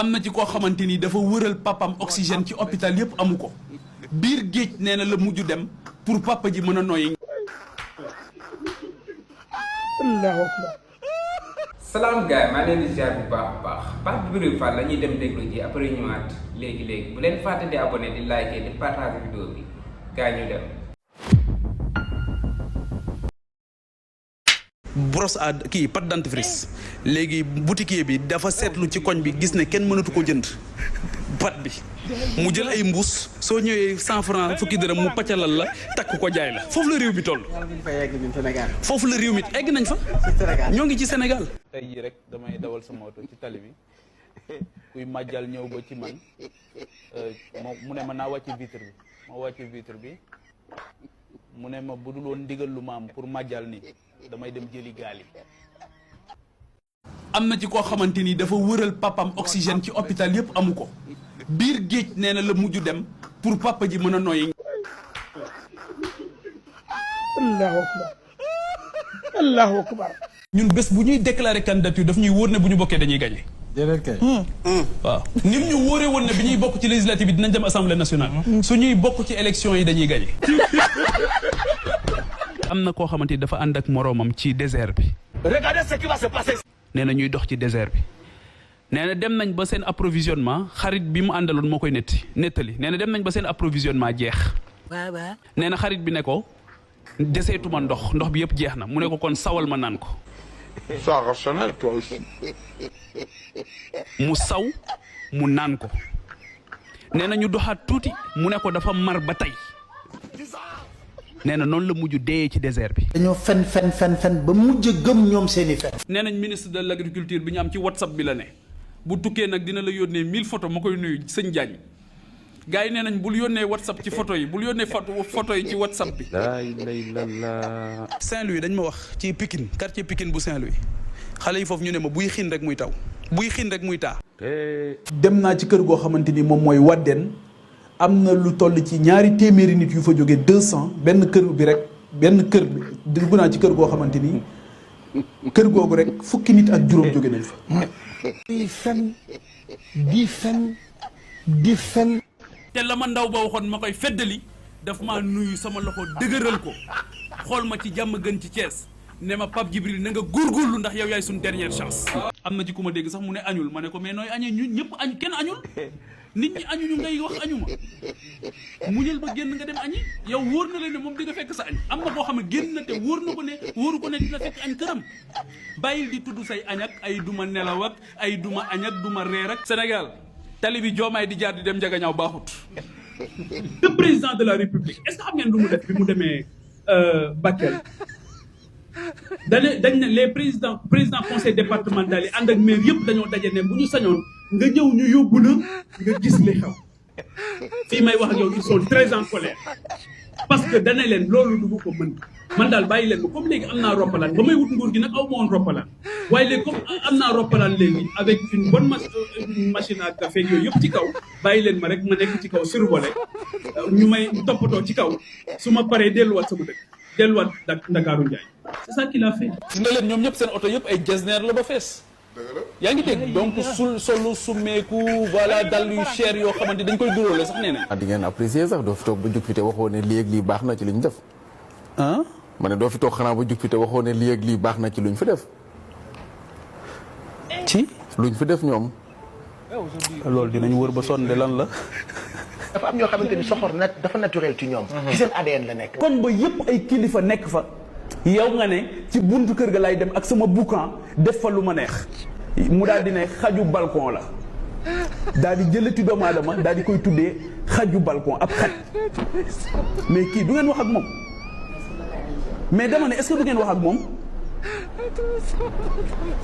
am na ci koo xamante ni dafa wëral papam oxygène ci hôpital yëpp amu ko biir géej nee na la mujj dem pour papa ji mën a noyyi. Allahu akbar. salaam gars maa leen di ziar bu baax a baax Pape Djibril Fall la ñuy dem déglu ji après ñëwaat léegi bu leen fàtte di abonné di liker di partager vidéo bi gars ñu dem. brosse à kii pâte dentifrice léegi boutiquier bi dafa seetlu ci koñ bi gis ne kenn mënatu ko jënd pâte bi mu jël ay mbuus soo ñëwee 100 francs fukki dërëm mu pàccalal la takk ko jaay la foofu la réew mi toll. foofu la réew mi egg nañ fa. ñoo ngi ci Sénégal. tey jii rek damay dawal sama oto ci tali bi kuy màjjal ñëw ba ci man mu ne ma naa wàcc vitre bi ma wàcc vitre bi mu ne ma budul woon ndigal lu ma am pour màjjal nii damay dem jëli gaal yi. am na ci koo xamante ni dafa wëral papam oxygène ci hôpital yëpp amu ko biir géej nee na la mujj dem pour papa ji mën a noyyi. Allahu akbar. Allahu akbar. ñun bés bu ñuy déclarer candidature daf ñuy wóor ne bu ñu bokkee dañuy gagné. déedéet kay. waaw ni ñu wóoree woon ne bi ñuy bokk ci législative yi dinañ dem assemblée nationale. su ñuy bokk ci élection yi dañuy gagné. am na koo xamante ni dafa ànd ak moroomam ci désert bi. Regardez ce qui va se passer. nee na ñuy dox ci désert bi nee na dem nañ ba seen approvisionnement xarit bi mu àndaloon moo koy nettali nee na dem nañ ba seen approvisionnement jeex. waaw. nee na xarit bi ne ko deseetuma ndox bi yëpp jeex na mu ne ko kon sawal ma naan ko. Sois rationnel toi aussi. mu saw mu naan ko nee na ñu doxaat tuuti mu ne ko dafa mar ba tey nee na noonu la mujj dee ci désert bi. dañoo fen ba mujj gëm ñoom seeni fen. nee nañ ministre de l' agriculture bi ñu am ci WhatsApp bi la ne bu tukkee nag dina la yónnee 1000 photos ma koy nuyu sëñ Diagne gars yi nee nañ bul yónnee WhatsApp ci photo yi bul yónnee photo yi ci WhatsApp bi. laa ilaaha illallaah. Saint-Louis dañ ma wax ci Pikine quartier Pikine bu Saint-Louis xale yi foofu ñu ne ma buy xiin rek muy taw buy xiin rek muy taa. dem naa ci kër goo xamante ni moom mooy Wadden am na lu toll ci 200 nit yu fa jógee 200 benn kër bi rek benn kër bi dugg naa ci kër goo xamante ni kër googu rek fukki nit ak juróom jóge nañ fa. di fen. te la ma ndaw ba waxoon ma koy feddali daf maa nuyu sama loxo dëgëral ko xool ma ci jàmm gën ci Thiès ne ma Pape Djibril na nga góorgóorlu ndax yow yaay suñ dernière chance. am na ci ku ma dégg sax mu ne añul ma ne ko mais nooy añee ñu ñëpp añ kenn añul nit ñi añuñu ngay wax añu ma muñal ba génn nga dem añi yow wóor na leen ne moom di nga fekk sa añ am na koo xam ne génn na te wóor na ko ne wóoru ko ne dina fekk añ këram bàyyil di tudd say añ ak ay duma nelaw ak ay duma añ ak duma reer ak Sénégal tali bi joomaay di jaar di dem njagañaaw baaxut. le président de la république est-ce que xam ngeen lu mu def bi mu demee Bakel dañ ne les président conseil départemental yi ànd ak maire yëpp dañoo daje ne bu ñu sañoon nga ñëw ñu yóbbu la nga gis li xew fii may wax ak yow ils sont très en colère parce que dana leen loolu du ko mën man daal bàyyi leen ma comme léegi am naa roppalaan ba may wut nguur gi nag aw ma woon roppalaan waaye léegi comme am naa roppalaan léegi avec une bonne machine à café yooyu yëpp ci kaw bàyyi leen ma rek ma nekk ci kaw survolé ñu may toppatoo ci kaw su ma paree delluwaat sama dëkk delluwaat Ndakaaru Njaay c'est ça qu'il a fait. gis nga leen ñoom ñëpp seen oto yëpp ay jesner la ba fees yaa ngi dégg donc solu sumeeku voilà dal yu cher yoo xamante dañ koy duróole sax nee na. di ngeen apprécier sax doo fi toog ba jug fi te waxoo ne lii ak lii baax na ci li ñu def. ah. ma ne doo fi toog xanaa ba jug fi te waxoo ne lii ak lii baax na ci luñ fi def. ci luñ fi def ñoom. loolu dinañ wër ba sonn de lan la. dafa am ñoo xamante ni soxor nag dafa naturel ci ñoom. ci seen ADN la nekk. kon ba yëpp ay kilifa nekk fa yow nga ne ci buntu kër ga lay dem ak sama boucan def fa lu ma neex mu daal di ne xaju balcon la daal di jëlati doomu aadama daal di koy tuddee xaju balcon ab xaj mais kii du ngeen wax ak moom mais dama ne est-ce que du ngeen wax ak moom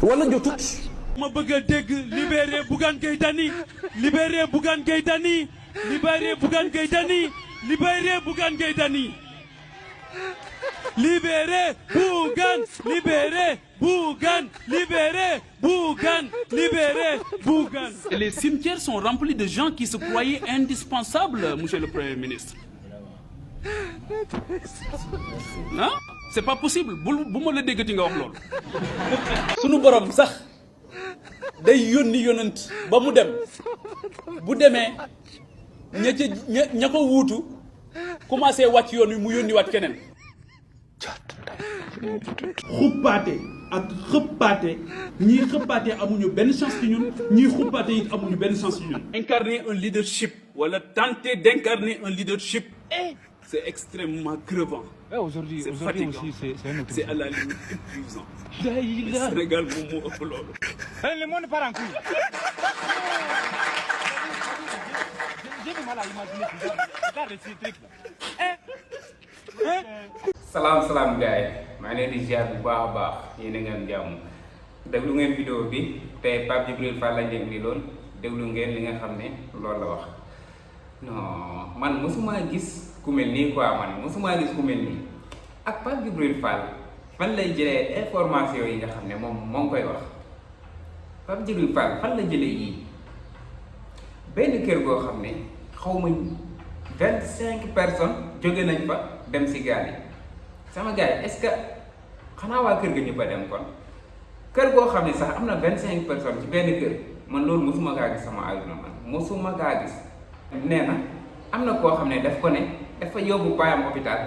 wala jotut. ma bëgg a dégg libéré Bougane Gueye Dany libéré Bougane Gueye Dany libéré Bougane Gueye Dany libéré Bougane Gueye Dany libéré Bougane libéré Bougane libéré Bougane libéré Bougane. Les cimetières sont remplis de gens qui se croyaient indispensables, monsieur le Premier ministre. ah c'est pas possible bu ma la déggati nga wax loolu. sunu borom sax day yónni yonent ba mu dem bu demee ña ko wuutu commencé wàcc yoon wi mu yónni waat keneen. xuppaate ak xëppaate ñii xëppaate amuñu benn chance ci ñun ñii xuppaate it amuñu benn chance ci ñun. Incarner un leadership wala tenter d'incarner un leadership c'est extrêmement crevant. Aujourd'hui fatigant. aussi c'est un autre. C'est à la limite épuisant. Le Sénégal moom moo ëpp loolu. Le monde part en couille. J'ai du mal à imaginer tout ça. Regarde ces trucs là. salaam gars yi maa ngi leen di ziar bu baax a baax yéen a ngeen jàmm déglu ngeen vidéo bi tey Pape Djibril Fall lañ leen di loon déglu ngeen li nga xam ne loolu la wax non man mosuma gis ku mel nii quoi man mosuma gis ku mel nii ak Pape Djibril Fall fan lay jëlee information yi nga xam ne moom moo ngi koy wax Pape Djibril Fall fan la jëlee yii benn kër goo xam ne xaw ma 25 personnes jóge nañ fa dem si gaal yi. sama gars yi est-ce que xanaa waa kër ga ñu ba dem kon kër goo xam ne sax am na 25 personnes ci benn kër man loolu mosuma kaa gis sama àdduna man mosuma kaa gis. nee na am na koo xam ne daf ko ne dafa yóbbu baayam hôpital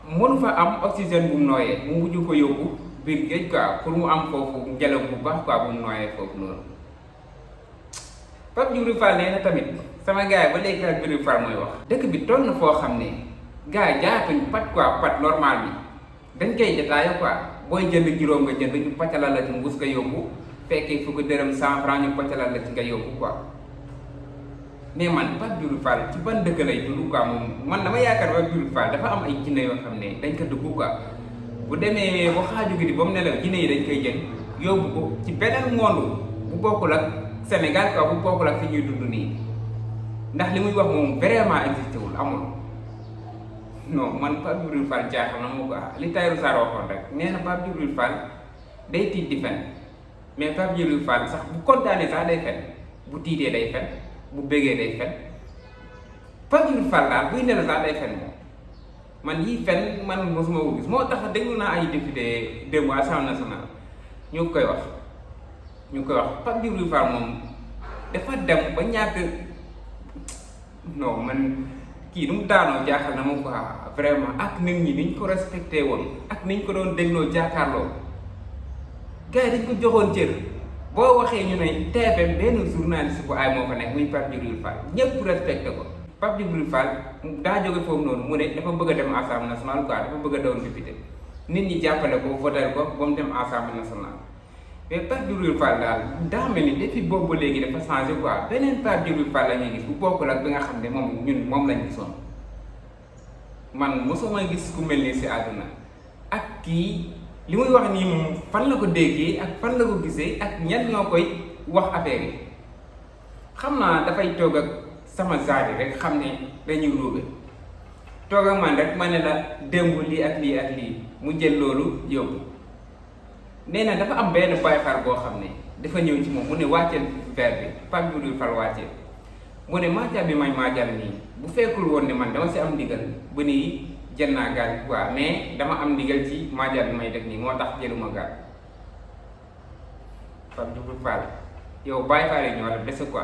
mënu fa am oxygène bu mu nooyee mu mujj ko yóbbu biir géej quoi pour mu am foofu ngelaw bu baax quoi bu mu nooyee foofu noonu. Pape Djibril Fall nee na tamit sama gars yi ba léegi Pape Djibril Fall mooy wax. dëkk bi toll na foo xam ne. gars yi jaayatuñ pat quoi pat normal bi dañ koy jotaayo quoi booy jënd juróom nga jënd ñu pàccalal la ci mbuus nga yóbbu fekkee fukki dërëm 100 francs ñu pàccalal la ci nga yóbbu quoi mais man Pape Djibril Fall ci ban dëkk lay dund quoi moom man dama yaakaar Pape Djibril Fall dafa am ay jinne yoo xam ne dañ ko dugg quoi bu demee ba xaaju gi di ba mu nelaw jinne yi dañ koy jël yóbbu ko ci beneen monde bu bokkul ak Sénégal quoi bu bokkul ak fi ñuy dund nii ndax li muy wax moom vraiment existé wul amul. non man Pape Djibril Fall jaaxal na ma ko li Tahirou Sarr waxoon rek nee na Pape Djibril Fall day tiit di fen mais Pape Djibril Fall sax bu kontaanee sax day fen bu tiitee day fen bu bégee day fen Pape Djibril Fall daal buy nelaw sax day fen moom man yii fen man mosuma ko gis moo tax déglu naa ay député démb Assemblée nationale ñu ngi koy wax Pape Djibril Fall moom dafa dem ba ñàkk non man. kii nu mu daanoo jaaxal na moom quoi vraiment ak nit ñi niñ ko respecté woon ak niñ ko doon dégloo jàkkaarloo gars yi dañ ko joxoon cër boo waxee ñu ne TFM benn journaliste bu ay moo fa nekk muy Pape Djibril Fall ñëpp respecté ko Pape Djibril Fall daa jóge foofu noonu mu ne dafa bëgg a dem Assemblée nationale quoi dafa bëgg a doon député nit ñi jàppale ko voté ko ba mu dem Assemblée nationale mais Pape Djibril Fall daal daa mel ni depuis boobu ba léegi dafa changé quoi beneen Pape Djibril Fall la ñuy gis bu bokkul ak bi nga xam ne moom lañ gisoon man mosuma gis ku mel ni si àdduna ak kii li muy wax nii moom fan la ko déggee ak fan la ko gisee ak ñan ñoo koy wax affaire yi xam naa dafay toog ak sama zaadi rek xam ne dañuy ruube toog ak man rek ma ne la démb lii ak lii ak lii mu jël loolu yóbbu. nee na dafa am benn Baay Faal boo xam ne dafa ñëw ci moom mu ne wàcceel verre bi Pape Djibril Fall wàcceel mu ne maajal bi may maajal nii bu fekkul woon ne man dama si am ndigal ba nii jël naa gaal bi quoi mais dama am ndigal ci maajal bi may def nii moo tax jëluma gaal Pape Djibril Fall yow Baay Faal yi ñoo la dese quoi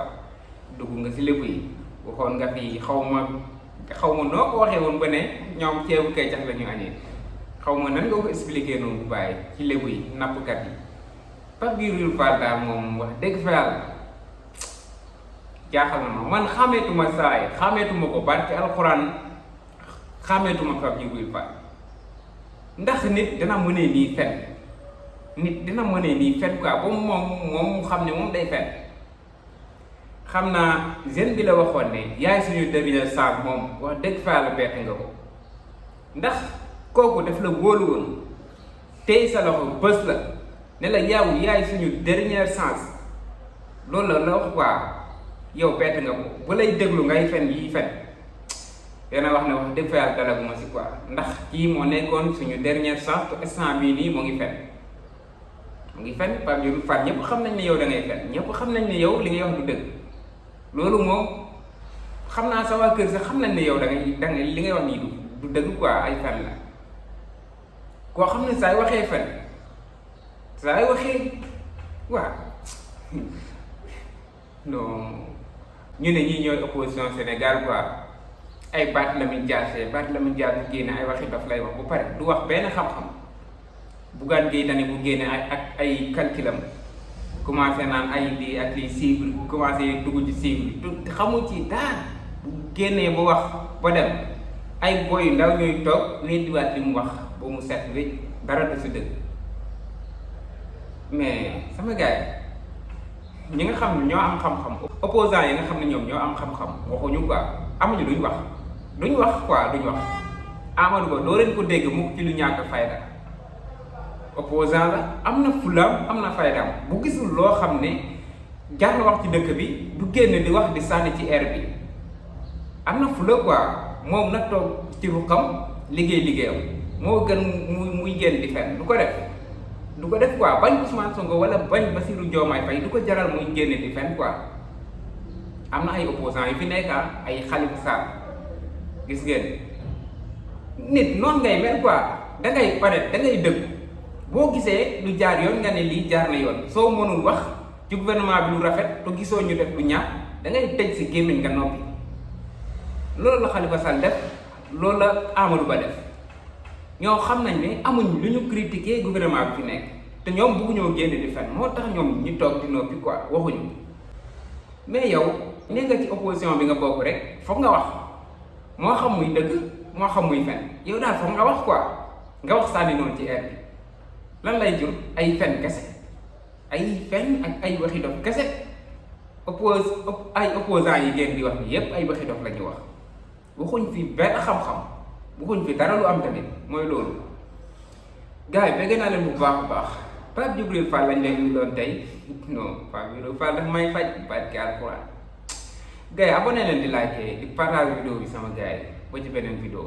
dugg nga si lépp yi waxoon nga fi xaw ma noo ko waxee woon ba ne ñoom ceebu kay cax la ñu añee xaw ma nan nga ko expliqué noonu bu bàyyi ci lébu yi nappkat yi Pape Djibril Fall daal moom wax dëgg fa yàlla jaaxal na ma man xàmmeetuma saa yi xàmmeetuma ko barke alxuraan xàmmeetuma Pape Djibril Fall ndax nit dina mënee nii fen nit dina mënee nii fen quoi ba moom xam ne moom day fen xam naa jeune bi la waxoon ne yaay suñu dernier chance moom wax dëgg fa yàlla bett nga ko ndax kooku daf la wóolu woon tey sa loxo bés la ne la yow yaay suñu dernière chance loolu la wax waa yow bett nga ko bu lay déglu ngay fen yi fen dana wax ne wax dëgg fa yàlla dalaguma si quoi ndax kii moo nekkoon suñu dernière chance te instant bii nii moo ngi fen Pape Djibril Fall ñëpp xam nañ ne yow da ngay fen ñëpp xam nañ ne yow li ngay wax du dëgg loolu moom xam naa sa waa kër sax xam nañ ne yow da ngay li ngay wax nii du dëgg quoi ay fen la koo xam ne saay waxee fen saay waxee waaw non ñu ne ñii ñooy opposition Sénégal quoi ay Barthélémy Dias bu génne ay waxi dof lay wax bu pare du wax benn xam-xam Bougane Gueye Dany bu génne ak ay calculam commencé naan ay lii ak lii cible commencé dugg ci cible xamul ci dara bu génnee ba wax ba dem ay boy yu ndaw ñooy toog ne diwaat li mu wax ba mu set wécc dara du si dëgg mais sama gars yi ñi nga xam ne ñoo am xam-xam opposants yi nga xam ne ñoom ñoo am xam-xam waxuñu quoi amuñu duñ wax duñ wax Amadou Ba doo leen ko dégg mukk ci lu ñàkk fayda opposant la am na fulaam am na faydaam bu gisul loo xam ne jar na wax ci dëkk bi du génn di wax di sànni ci air bi am na fula quoi moom nag toog ci ruqam liggéeyam moo gën muy génn di fenn du ko def quoi bañ Ousmane Sonko wala bañ Bassirou Diomaye Faye du ko jaral muy génn di fenn quoi am na ay opposants yu fi nekk ay Khalifa Sall gis ngeen nit noonu ngay mel quoi dangay pare dangay dëgg boo gisee lu jaar yoon nga ne lii jaar na yoon soo mënul wax ci gouvernement bi lu rafet te gisoo ñu def lu ñaaw dangay tëj si gémmiñ nga noppi loolu la Khalifa Sall def loolu la Amadou Ba def ñoo xam nañ ne amuñ lu ñu critiquer gouvernement bi fi nekk te ñoom bëgguñoo génn di fen moo tax ñoom ñu toog di noppi quoi waxuñu mais yow ne nga ci opposition bi nga bokk rek foog nga wax moo xam muy dëgg moo xam muy fen yow daal foog nga wax quoi nga wax sànni noonu ci air bi lan lay jur ay fen kese ay fen ak ay waxi dof kese ay opposants yi ngeen di wax ni yépp ay waxi dof la ñu wax waxuñ fi benn xam-xam waxuñ fi dara lu am tamit mooy loolu gars yi bëgg naa leen bu baax a baax Pape Djibril Fall lañ leen ñu doon tey non Pape Djibril Fall daf may faj barke alxuraan gars yi abonné leen di like di partage vidéo bi sama gars yi ba ci beneen vidéo